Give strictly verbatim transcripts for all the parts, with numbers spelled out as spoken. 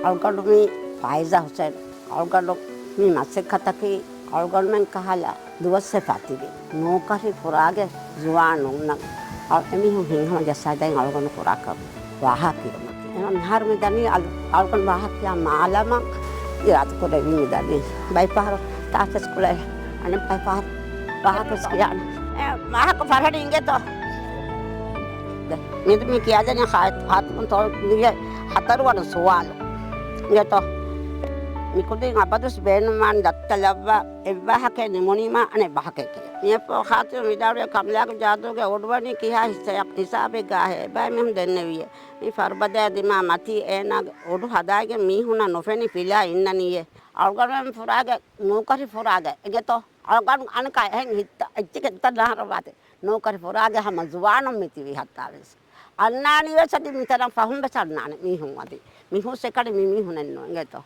އަޅުގަނޑު މީ ފާއިޒާ ހުސެން. އަޅުގަނޑު މި މަސައްކަތަކީ އަޅުގަނޑުމެން ކަހަލަ ދުވަސްވެފަ ތިބި ނޯކަރި ފުރާގެ ޒުވާނުންނަށް އަޅު-، އެމީހުން ހިތްހަމަ ޖައްސާދޭން އަޅުގަނޑު ކުރާ ކަމެއް ވާހަކަ ކިޔުމަކީ. އެހެން މިހާރު މި ދަނީ އަޅު-، އަޅުގަނޑު ވާހަކަ ކިޔާ މާލަމަށް އިރާދަ ކުރެވި މި ދަނީ. ބައި ފަހަރު ތާފެސް ކުޅޭ އަނެއް ބައި ފަހަރު ވާހަކަ ވެސް ކިޔާނެ. އެ، ވާހަކަ ފަރަހަނި އިނގޭތޯ؟ ދެ، މި، މި ކިޔާދެނީ ޚާ-، ޚާތިމު ތޯ ދިވެ ހަތަރުވަނަ ސުވާލު. އިނގޭތޯ؟ މި ކުދިން އަބަދުސް ބޭނުންވާން ދައްތަލައްވާ އެއްވާހަކައެއް ނިމުނީމާ އަނެއް ވާހަކައެއް ކިޔާ. މިއަށްފަހު ޚާތިމު ވިދާޅުވެ ކަމްލާގެ ޖާދޫގެ އޮޑުވަނީ ކިހާ ހިސާ-، ހިސާބެއްގާހޭ ބައެއް މީހުން ދެންނެވިއޭ. މި ފަރުބަދަޔާ ދިމާ މަތީ އޭނާގެ އޮޑު ހަދާގެން މީހުންނަށް ނުފެނި ފިލާ އިންނަނީއޭ. އަޅުގަނޑުމެން ފުރާގެ ނޫކަރި ފުރާގެ އިނގޭތޯ؟ އަޅުގަނޑު އަނެކާ އެހެން ހިތް-، އެއްޗެކެއް ހިތަށް ނާރަވާތި. ނޫކަރި ފުރާގެ ހަމަ ޒުވާނުން މިތިބީ ހައްތާވީސް. އަންނާނީ ވެސް އަދި މިތަނަށް ފަހުން ވެސް އަންނާނެ މީހުން އަދި. މިހުސް އެކަނި މި މީހުނެއްނު އިނގޭތޯ؟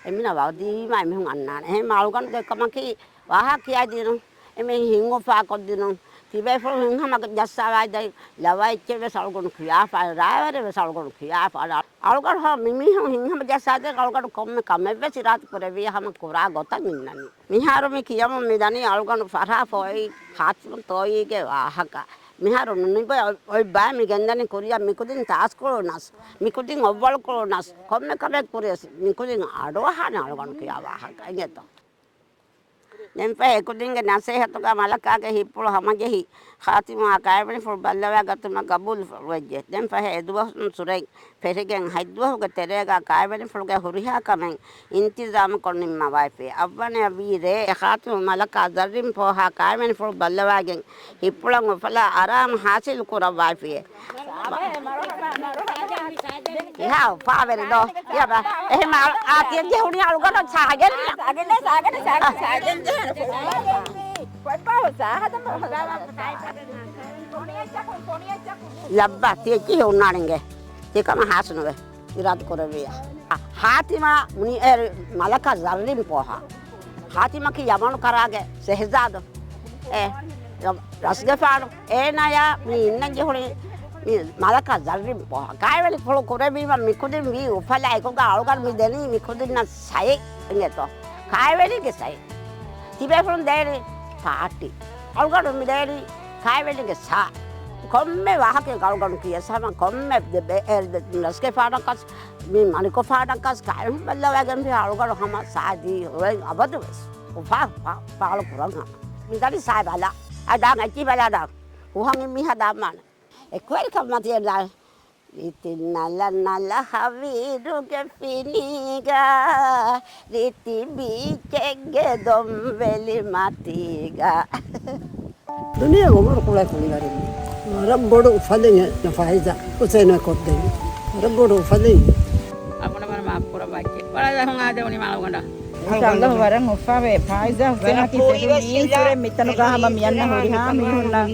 އެމީނަ ވަދީމާ އެމީހުން އަންނާނެ. އެހެން އަޅުގަނޑުގެ ކަމަކީ ވާހަކަ ކިޔައިދިނުން. އެމީހުން ހިތް އުފާކޮށްދިނުން. ތިބޭފުޅުން ހިތްހަމަ ޖައްސާވައިދައި ލަވަ އެއްޗެއް ވެސް އަޅުގަނޑު ކިޔާފާނެ. ރާވެރެއް ވެސް އަޅުގަނޑު ކިޔާފާނެ. އަޅުގަނޑު ހަމަ މި މީހުން ހިތްހަމަ ޖައްސާދޭން އަޅުގަނޑު ކޮންމެ ކަމެއްވެސް އިރާދަ ކުރެއްވިއްޔާ ހަމަ ކުރާ ގޮތަށް އިންނަނީ. މިހާރު މި ކިޔަމުން މި ދަނީ އަޅުގަނޑު ފަރާ ފޯއި ޚާތިމު ތޯއީގެ ވާހަކަ. މިހާރު ނުނިބަ އޮތް ބައި މި ގެންދަނީ ކުރިއަށް މިކުދިން ތާސްކުޅުނަސް، މިކުދިން އޮއްވަޅުކުޅުނަސް، ކޮންމެ ކަމެއް ކުރިޔަސް މިކުދިން އަޑުއަހާނެ އަޅުގަނޑު ކިޔާ ވާހަކަ. އިނގޭތޯ؟ ދެންފަހެ އެކުދިންގެ ނަސޭހަތުގަ މަލަކާގެ ހިތްޕުޅު ހަމަޖެހި، ޚާތިމާ ކައިވެނިފުޅު ބައްލަވާ ގަތުމަށް ގަބޫލުފުޅުވެއްޖެ. ދެންފަހެ އެދުވަހުން ސުރެން ފެށިގެން ހަތްދުވަހުގެ ތެރޭގަ ކައިވެނިފުޅުގެ ހުރިހާ ކަމެއް އިންތިޒާމުކޮށް ނިންމަވައިފި. އަށްވަނަޔަށް ވީ ރޭ އެ ޚާތިމު މަލަކާ ޒައްރިން ފޯހާ ކައިވެނިފުޅު ބައްލަވާގެން ހިތްޕުޅަށް އުފަލާ އަރާމު ހާސިލު ކުރައްވައިފިއޭ. ކިހާ އުފާވެރި ދޯ؟ ކިޔާ ބާ. އެހެން އާ، އާ، ތިޔަ ޖެހުނީ އަޅުގަނޑަށް ސާގެން. ސާގެން، ސާގެން، ސާގެން ޖެހުނު. ފޮއްބާ ސާހަދަ. ލައްބަ ތިޔަ ޖެހުންނާނެނގެ. ތިކަމަށް ހާސްނުވެ. އިރާދަ ކުރެއްވިއްޔާ. ޚާތިމާ މުނިއެރު މަލަކާ ޒައްރިން ފޯހާ. ޚާތިމަކީ ޔަމަނު ކަރާގެ ޝެހްޒާދު. އެ، ރަސްގެފާނު. އޭނާޔާ މި އިންނަން ޖެހުނީ މި މަލަކާ ޒައްރިން ފޯހާ. ކައިވެނިފުޅު ކުރެއްވީމަ މިކުދިން ވީ އުފަލާ އެކުގަ އަޅުގަނޑު މި ދެނީ މިކުދިންނަށް ސައި އިނގޭތޯ. ކައިވެނީގެ ސައި. ތިބޭފުޅުން ދޭނީ ޕާޓީ. އަޅުގަނޑު މި ދޭނީ ކައިވެނީގެ ސާ. ކޮންމެ ވާހަކައެއް އަޅުގަނޑު ކިޔަސް ހަމަ ކޮންމެ ދެ-، ބެ-، އެ، ދެ-، ރަސްގެފާނަކަސް މި މަނިކުފާނަކަސް ކައިވެނި ބައްލަވައިގެން ފި އަޅުގަނޑު ހަމަ ސާދީ އޮތް އަބަދުވެސް އުފާ ފާ-، ފާޅު ކުރަން ހަމަ. މި ދަނީ ސާ ބަލާ. އަދާ އައްޗި ބަލާ ދާ. ހުހަނގި މީހާ ދާމާނެ. އެކުވެރިކަމަށް ތިޔަ ދާ. ރީތި ނަލަ ނަލަ ހަވީރުގެ ފިނީގަ، ރީތި ބީޗެއްގެ ދޮންވެލި މަތީގަ. ދުނިޔޭގެ އުމުރު ކުޅޭ ކުޅިވަރެއް. ވަރަށް ބޮޑު އުފަލެއް ފާއިޒާ ހުސެން ކޮށްދެއްވި. ވަރަށް ބޮޑު އުފަލެއް. އަބުނަ ވަރަށް މާފު ކުރައްވާ އެއްޗެއް. ވަރަށް ދަށުން އާދެވުނީ މާ އަޅުގަނޑަށް. މާޝާﷲ، ވަރަށް އުފާވޭ. ފާއިޒާ ހުސެނަކީ ފެށުނީ އިން ސުރެން މިތަނުގަ ހަމަ މިއަންނަ ހުރިހާ މީހުންނަށް،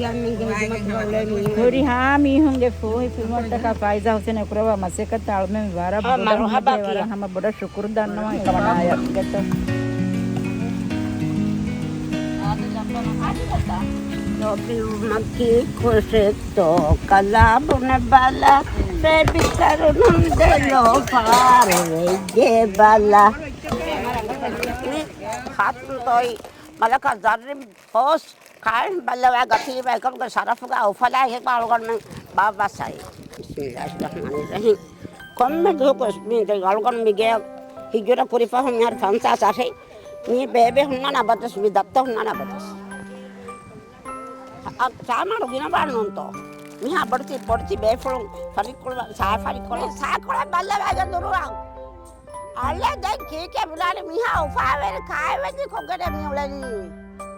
ހުރިހާ މީހުންގެ ފޫހިފިލުމަށްޓަކާ ފާއިޒާ ހުސެން ކުރައްވާ މަސައްކަތަށް އަޅުމެން ވަރަށް ބޮޑަށް މަރުހަބާ އުފާވޭ، ވަރަށް ހަމަ ބޮޑަށް ޝުކުރު ދަންނަވަން އެކަމަނާޔަށް. ލޯބިވުމަކީ ކުށެއްތޯ ކަލާ ބުނެބަލަ، ބޭބި ކަރުނުން ދެލޯ ފާރު ވެއްޖެ ބަލަ. މި ޚާތިމު ތޯއީ މަލަކާ ޒައްރިން ފޯސް ކާއިން ބައްލަވާ ގަތީމަ އެކަމުގެ ޝަރަފުގަ އުފަލާ ހެއް އަޅުގަނޑުމެން ބާއްވާ ސައި. ބިސްމިއްލާހިއްރަޙްމާނިއްރަޙީމް. ކޮންމެ ދުވަހަކު މި ދެން އަޅުގަނޑު މި ގެޔަށް ހިޖުރަ ކުރި ފަހުން މިހާރު ފަންސާސް އަށެއް. މީ ބޭބެ ހުންނާނެ އަބަދުވެސް، މި ދައްތަ ހުންނާނެ އަބަދުވެސް. އަ، ސާމާނު ގިނަ ބާރު ނޫންތޯ؟ މިހާ ބޮޑުތި، ބޮޑުތި ބޭފުޅުން ފަރިއްކޮޅު، ސާ ފަރިއްކޮޅު، ސާކޮޅެއް ބައްލަވައިގެން ދުރުވާ. އަޅެ ދެން ކީކޭ ބުނާނީ މިހާ އުފާވެރި ކާއެވެންޏި ކޮށްގެން މި އުޅެނީ.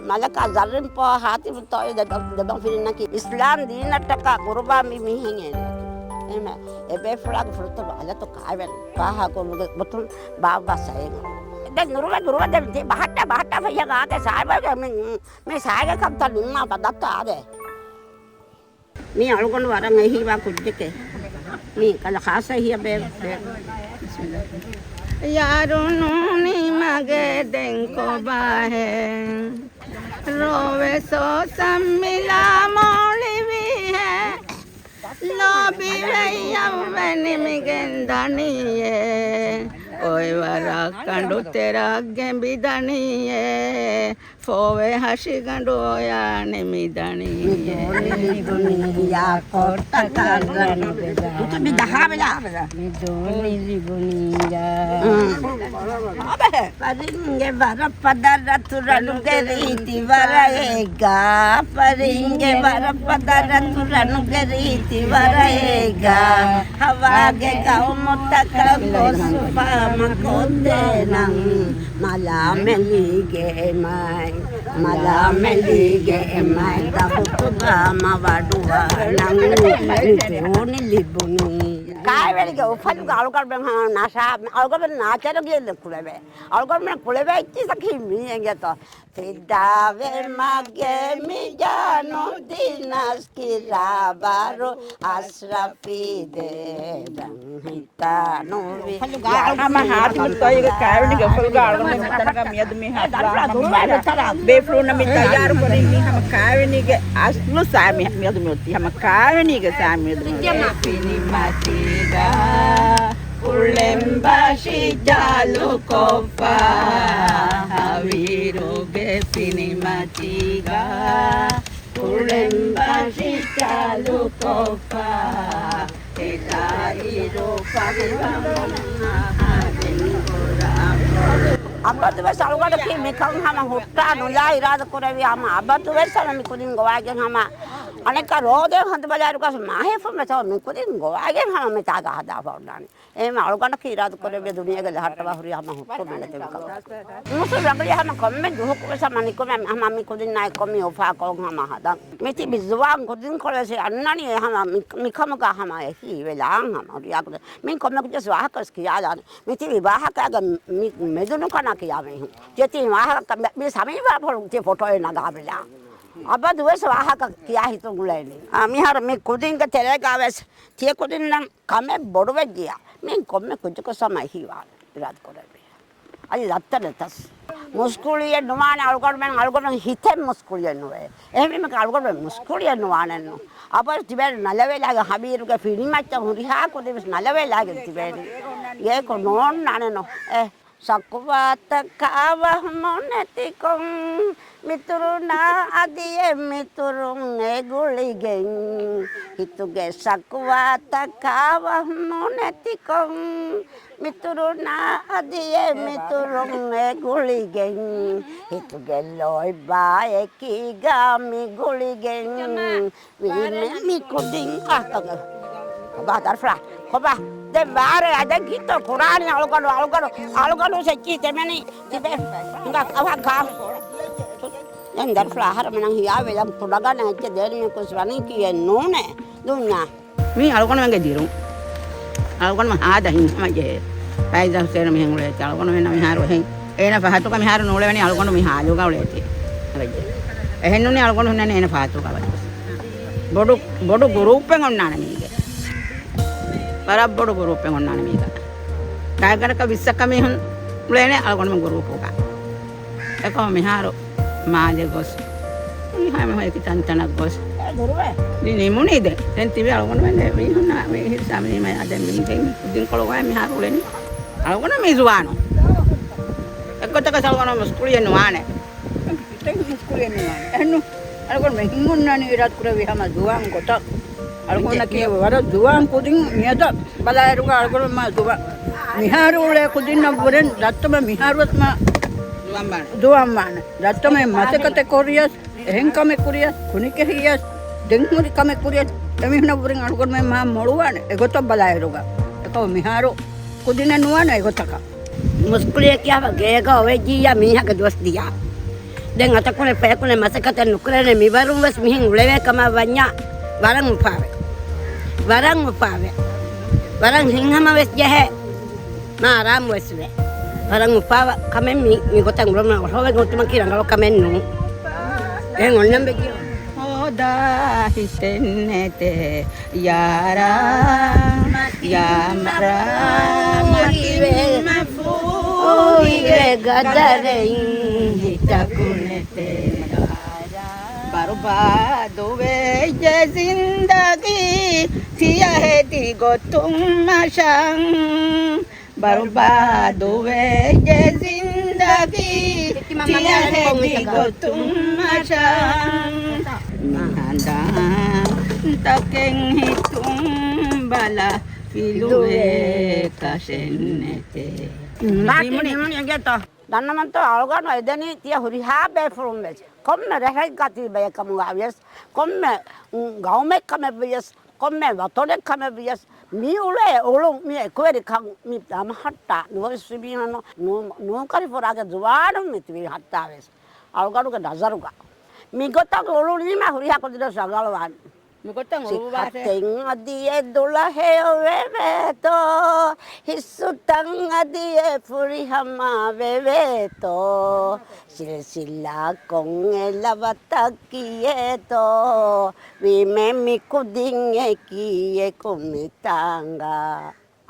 މަލަކާ ޒައްރިން ފޯހާ ޚާތިމު ތޯއީ ދެ-، ދެބަން ފިރިންނަކީ އިސްލާމް ދީނަށްޓަކާ ޤުރުބާ މި މީހެއް އޭނައަކީ. އެހެންވެ، އެބޭފުޅާގެ ފުރަތަމަ އަލަތު ކާއެވެން ފާހަގަކޮށްގެ ގޮތުން ބާއްވާ ސައިގަ. ދެން ނުރުވެ، ނުރުވެ ދެން ތި ބަހައްޓާ، ބަހައްޓާ ފައްޔަ ގާތެ ސާބަގެ މި، މި ސާގެ ކަންތައް ނިންމާ ބަދައްތަ އާދެ. މީ އަޅުގަނޑު ވަރަށް އެހީވާ ކުއްޖެކޭ. މީ ކަލަ ޚާއްޞަ އެހީއަށް ބޭ-، ބޭ-، ބިސްމިއްލާ. ޔާރު ނޫނީ މަގޭ ދެން ކޮބާހޭ؟ ރޯވެ ސޯސަން މިލާ މޯޅިވީހޭ؟ ލޯބިވެ ޔައްވެނި މިގެން ދަނީއޭ. އޮއެވަރަށް ކަނޑު ތެރަށް ގެނބިދަނީއޭ، ފޯވެ ހަށިގަނޑު އޮޔާ ނިމިދަނީއޭ. މި ދޯނި ލިބުނީ ޔާ ކޮއްޓަކަށް ރަނު ބެލާ. މި ދޯނި ލިބުނީ ޔާ. ފަރިންގެ ވަރަށް ފަދަ ރަތު ރަނުގެ ރީތި ވަރައެއްގަ. ފަރިންގެ ވަރަށް ފަދަ ރަތު ރަނުގެ ރީތި ވަރައެއްގަ. ހަވާގެ ގައުމުތަކަށް ގޮސް އުފާމަ ކޮށްދޭނަން. މަލާމެލީގެ އެމައި، މަލާމެލީގެ އެމައި ތަޚުތުގަ މަވަޑުވާނަން. މި ދޯނި ލިބުނީ. ކާވެނީގެ އުފަލުގަ އަޅުގަނޑުމެން ހަމަ ނަށާ، އަޅުގަނޑުމެން ނާޗަރު ގެއްލެ ކުޅެވޭ. އަޅުގަނޑުމެން ކުޅެވޭ އެއްޗިއްސަކީ މީ އެނގޭތޯ. ފިދާވެ މަގޭ މި ޖާނު ދިނަސް ކިރާބާރު އަސްރަފީ ދޭ ރަންހިތާ ނުވި. ހަމަ ހާތިމު ތޮއިގެ ކާވެނީގެ އުފަލުގަ އަޅުގަނޑު މިތަނަކަށް މިއަދު މި ހަފްލާ ހަމަ ބޭފުޅުންނަށް މި ތައްޔާރު ކުރީ މި ހަމަ ކާވެނީގެ އަސްލު ސާ-، މި-، މިއަދު މި އޮތީ ހަމަ ކާވެނީގެ ސާ މިއަދު މި ފިނިމަތީގަ. ކުޅެން ބަށި ޖާލުކޮށްފަ ހަވީރުގެ ފިނިމަތީގަ. ކުޅެން ބަށި ޖާލުކޮށްފަ ހިތާއިރު ފަހިވަމުން އަހަރެން ކުރާ. އަބަދުވެސް އަޅުގަނޑަކީ މިކަން ހަމަ ހުއްޓާ ނުލާ އިރާދަ ކުރެވި ހަމަ އަބަދުވެސް ހަމަ މި ކުދިން ގޮވާގެން ހަމަ އަނެއްކާ ރޯދަ ހަނދު ބަލާއިރުގަސް މާހިފުން ވެސް ހަމަ މި ކުދިން ގޮވާގެން ހަމަ މިތާގަ ހަދާފަ އޮންނާނީ. އެހެން އަޅުގަނޑަކީ އިރާދަ ކުރެއްވިޔާ ދުނިޔޭގަ ލަހައްޓަވާ ހުރި ހަމަ ހުއްޓު މެނެތެވި ކަމަށް. މުސު ރަނގަޅި ހަމަ ކޮންމެ ދުވަހަކު ވެސް ހަމަ ނިކުމެ ހަމަ މި ކުދިންނާއި ކޮމި އުފާކޮށް ހަމަ ހަދަން. މި ތިބި ޒުވާން ކުދިންކޮޅެއް އަންނަނީ ހަމަ މި، މިކަމުގަ ހަމަ އެހީވެލާން ހަމަ ރިޔާކުދެ. މި ކޮންމެ ކުއްޖެސް ވާހަކަވެސް ކިޔާލާނެ. މި ތިބި ވާހަކައިގެ މި މެދުނުކަނާ ކިޔާ މީހުން. ތިޔަތި ވާހަކަ މި، މި ސަމީ ވާ ފޮޅު ތި ފޮޓޯއެއް ނަގާބިލާ. އަބަދުވެސް ވާހަކަ ކިޔާ ހިތުން އުޅޭނީ. އާ، މިހާރު މި ކުދިންގެ ތެރޭގަވެސް ތިޔަ ކުދިންނަށް ކަމެއް ބޮޑުވެއްޖިޔާ، މި ކޮންމެ ކުއްޖަކު ސަމަ އެހީވާނެ އިރާދަ ކުރެއްވި. އަދި ދައްތަ ނެތަސް. މުސްކުޅިއެއް ނުވާނެ އަޅުގަނޑުމެން، އަޅުގަނޑުމެން ހިތެއް މުސްކުޅިއެއް ނުވޭ. އެހެންވީމަ އަޅުގަނޑުމެން މުސްކުޅިއެއް ނުވާނެއްނު. އަބަދު ތިބޭނެ ނަލަވެލާގެ ހަވީރުގެ ފިނިމައްޗަށް ހުރިހާ ކުދިންވެސް ނަލަވެލާގެ ތިބޭނެ. ގޭކު ނޯންނާނެނު. އެ ޝަކުވާތަކާ ވަހުމު ނެތިކޮށް، މިތުރުނާ އަދިއެއް މިތުރުން އެ ގުޅިގެން. ހިތުގެ ޝަކުވާތަކާ ވަހުމު ނެތިކޮށް، މިތުރުނާ އަދިއެއް މިތުރުން އެ ގުޅިގެން. ހިތުގެ ލޯތްބާއެކީގަ މި ގުޅިގެން. ވީމެ މި ކުދިން އަހަކަށް. ކޮބާ ދަރިފުޅާ؟ ކޮބާ؟ ދެން ވާރޭ އަދެއް ކީއްތޯ ކުރާނީ އަޅުގަނޑު، އަޅުގަނޑު، އަޅުގަނޑު ސެއްޗީ ތެމެނީ ތިބެ. ހިނގާ އަވަހަށް ކާ. ދެން ދަރިފުޅާ އަހަރެމެނަށް ހިޔާވެލަން ކުޑަގަނެ އެއްޗެއް ދޭނީ ކުސް ވަނީ ކީއެއް ނޫނޭ ދުންޏާ. މީ އަޅުގަނޑުމެންގެ ދިރުން. އަޅުގަނޑުމެން ހާދަ ހިތްހަމަޖެހޭ. ފައިސާ ހުސޭނު މިހެން އުޅޭތީ. އަޅުގަނޑުމެންނަށް މިހާރު އެހެން. އޭނަ ފަހަތުގަ މިހާރު ނޫޅެވެނީ އަޅުގަނޑު މި ހާލުގަ އުޅޭތީ. އެހެންނޫނީ އަޅުގަނޑު ހުންނަނީ އޭނަ ފަހަތުގަ ވަރަށް. ބޮޑު، ބޮޑު ގުރޫޕެއް އޮންނާނެ މީގެ. ވަރަށް ބޮޑު ގުރޫޕެއް އޮންނާނެ މީގަ. ގާތްގަނޑަކަށް ވިއްސަކަށް މީހުން އުޅޭނެ އަޅުގަނޑުމެން ގުރޫޕުގަ. އެކަމަ މިހާރު މާލެ ގޮސް، މި ހަމަ އެކި ތަންތަނަށް ގޮސް، މި ނިމުނީ ދެން. ދެން ތިބި އަޅުގަނޑުމެން މީހުންނާ މީ ހިސާބު މީ އަދެން މީ ދެން ކުދިންކޮޅުގައި މިހާރު އުޅެނީ. އަޅުގަނޑު މީ ޒުވާނު. އެއްގޮތަކަށް އަޅުގަނޑު މުސްކުޅިއެއް ނުވާނެ. އެހެން ނޫން. އަޅުގަނޑު މި ހިނގުންނާނީ އިރާދަ ކުރެއްވި ހަމަ ޒުވާން ގޮތަށް. އަޅުގަނޑަކީ ވަރަށް ޒުވާން ކުދިން މިއަދަށް ބަލާއިރުގަ އަޅުގަނޑު މާ ޒުވާން. މިހާރު އުޅޭ ކުދިންނަށްވުރެން ދައްތަމަ މިހާރުވެސް މާ ޒުވާން ވާނެ. ޒުވާން ވާނެ. ދައްތަމަ މަސައްކަތެއް ކުރިޔަސް، އެހެން ކަމެއް ކުރިޔަސް، ކުނިކެހިޔަސް، ދެން ހުރި ކަމެއް ކުރިޔަސް، އެމީހުނަށްވުރެން އަޅުގަނޑުމެން މާ މޮޅުވާނެ އެގޮތަށް ބަލާއިރުގަ. އެކަމަ މިހާރު ކުދިނެއް ނުވާނެ އެގޮތަކަށް. މުސްކުޅިއެއް ކިޔާފަ ގޭގަ އޮވެއްޖިއްޔާ މީހަކަށް ދުވަސް ދިޔަ. ދެން އަތަކުނެ ފަޔަކުނެ މަސައްކަތެއް ނުކުރޭނެ މިވަރުން ވެސް މިހެން އުޅެވޭ ކަމަށް ވަންޏާ ވަރަށް އުފާވޭ. ވަރަށް އުފާވޭ. ވަރަށް ހިތްހަމަ ވެސް ޖެހޭ. މާ އަރާމު ވެސް ވޭ. ވަރަށް އުފާވާ ކަމެއް މި، މި ގޮތަށް އުޅުމަށް އޮހޮވެގެން އޮތުމަކީ ރަނގަޅު ކަމެއް ނޫން. އެހެން އޮންނަން ވެއްޖެ. ހޯދާ ހިތެއް ނެތޭ ޔާރާ، ޔާ މަރާ، މަތިން މަފޫހިވެ ގަދަރެއް ހިތަކު ނެތޭ ޔާރާ. ބަރުބާދުވެއްޖެ ޒިންދަގީ ތިޔަ ހެދި ގޮތުން މަށަށް. ބަރުބާދުވެއްޖެ ޒިންދަގީ، ތިޔަ ހެދި ގޮތުން މަށަށް. މިހަނދާން ތަކެއް ހިތުން ބަލާ، ފިލުވޭ ކަށެއް ނެތޭ. ދަންނަވަންތޯ އަޅުގަނޑު އެދެނީ ތިޔަ ހުރިހާ ބޭފުޅުން ވެސް، ކޮންމެ ރަށެއްގަ ތިބޭ ކަމުގަ ވިޔަސް، ކޮންމެ ގައުމެއް ކަމެއް ވިޔަސް، ކޮންމެ ވަތޮނެއް ކަމެއް ވިޔަސް، މި އުޅޭ އުޅުން މި އެކުވެރިކަން މި ދަމަހައްޓާ ނުވަވެސް މީހުން ނޫ-، ނޫންކަރި ފުރާގެ ޒުވާނުން މި ތިބީ ހައްތާވެސް އަޅުގަނޑުގެ ނަޒަރުގަ މިގޮތަށް އުޅުނީމަ ހުރިހާ ކުދިންނަށް ރަނގަޅުވާނެ. މިގޮތަށް އުޅުއްވާށޭ. ހަތެއް އަދިއެއް ދުޅަހެޔޮ ވެވޭތޯ، ހިއްސުތަން އަދިއެއް ފުރިހަމަ ވެވޭތޯ، ސިލްސިލާ ކޮން އެ ލަވަތައް ކިޔޭތޯ، ވީމެ މި ކުދިން އެކީ އެކު މި ތާނގާ.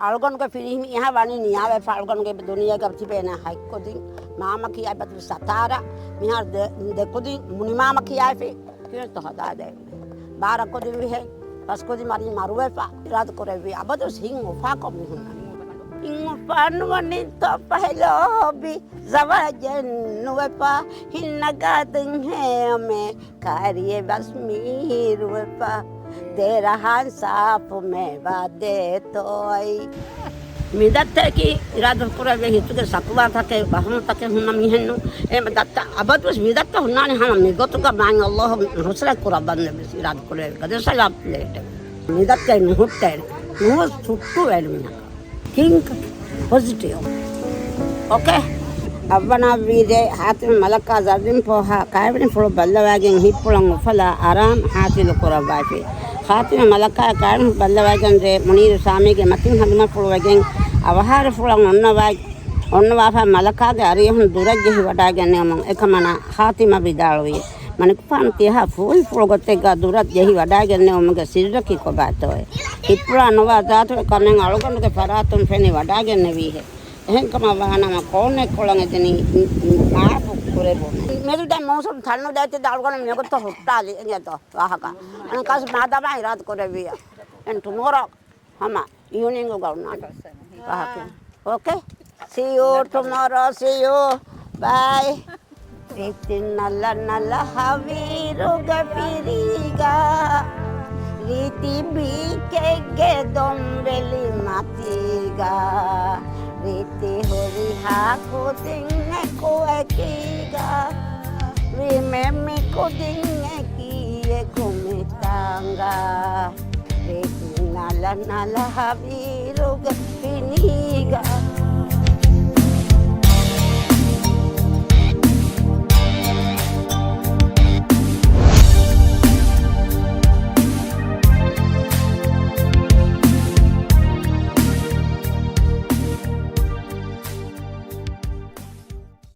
އަޅުގަނޑުގެ ފިރިހެން މީހާ ވަނީ ނިޔާވެފަ އަޅުގަނޑުގެ ދުނިޔޭގަ ތިބޭނެ ހަތް ކުދިން. މާމަ ކިޔާ ބަދު ސަތާރަ، މިހާރު ދެ-، ދެ ކުދިން މުނިމާމަ ކިޔާފި. ކިޔަންތޯ ހަދާދޭ. ބާރަ ކުދިން ވިހެން، ފަސް ކުދިން މަރީ މަރުވެފަ އިރާދަ ކުރެއްވި. އަބަދުވެސް ހިތް އުފާކޮށް މި ހުންނަނީ. ހިތް އުފާ ނުވަނީތޯ ފަހެ ލޯބި ޒަވާޖެއް ނުވެފަ، ހިތް ނަގާ ދެން ހެޔޮމޭ ކާރިއެއް ވެސް މީރުވެފަ، ދެރަހާން ސާފު މޭވާ ދޭތޯއި. މި ދައްތައަކީ އިރާދަ ކުރެއްވި ހިތުގެ ސަކުވާތަކެއް، ވަހުމުތަކެއް ހުންނަ މީހެއްނު. އެ ދައްތަ އަބަދުވެސް މި ދައްތަ ހުންނާނީ ހަމަ މި ގޮތުގަ މާތް ﷲ ނުސްރަތް ކުރައްވަން ވެސް އިރާދަ ކުރެއްވި ގަދަ ސަލާމް ލޭޓެއް. މި ދައްތަ ނުހުއްޓޭނެ. ނުހުސް ހުއްޓުވޭނެ މީހަކަށް. ތިންކަ ޕޮޒިޓިވް. އޯކޭ. އައްވަނާ ވީރޭ ހާތިމް މަލަކާ ޒައްރިން ފޯހާ ކާވެނިފުޅު ބައްލަވައިގެން ހިތްޕުޅަށް އުފަލާ އަރާމް ހާސިލު ކުރައްވައިފި. ހާތިމް މަލަކާ ކާވެނިފުޅު ބައްލަވައިގެން ރޭ މުނީރު ސާމީގެ މަތިން ހަނދުމަފުޅުވެގެން އަވަހާރަފުޅަށް އޮންނަވާ-، އޮންނަވާފަ މަލަކާގެ އަރިއަހުން ދުރަށް ޖެހި ވަޑައިގެންނެވުމުން އެކަމަނާ ހާތިމަށް ވިދާޅުވި. މަނިކުފާނު ތިޔަހާ ފޫހިފުޅު ގޮތެއްގަ ދުރަށް ޖެހި ވަޑައިގެންނެވުމުގެ ސިއްރަކީ ކޮބާތޯއޭ؟ ހިތްޕުޅާ ނުވާ ޒާތުގެ ކަމެއް އަޅުގަނޑުގެ ފަރާތުން ފެނި ވަޑައިގެންނެވީހޭ. އެހެންކަމަށް ވާނަމަ ކޯނެކޮޅަށް އެދެނީ މާފު ކުރެވުނެ. މިރުދެ މޫސުން ތަންނު ދޭތި އަޅުގަނޑު މިގޮތަށް ހުއްޓާލި އެނގޭތޯ ވާހަކަ. އަނެއްކާސް މާދަމާ އިރާދަ ކުރެއްވިއްޔާ. އެން ޓުމޯރޯ ހަމަ އިވްނިންގުގަ އޮންނާނެ ވާހަކަ. އޯކޭ. See you tomorrow. See you. Bye. ރީތި ނަލަ ނަލަ ހަވީރުގެ ފިރީގަ، ރީތި ބީކެއްގެ ދޮންވެލި މަތީގަ، ރީތި ހުރިހާ ކުދިން އެކު އެކީގަ، ވީމެ މި ކުދިން އެކީ އެކު މި ތާނގާ. ރީތި ނަލަ ނަލަ ހަވީރުގެ ފިނީގަ.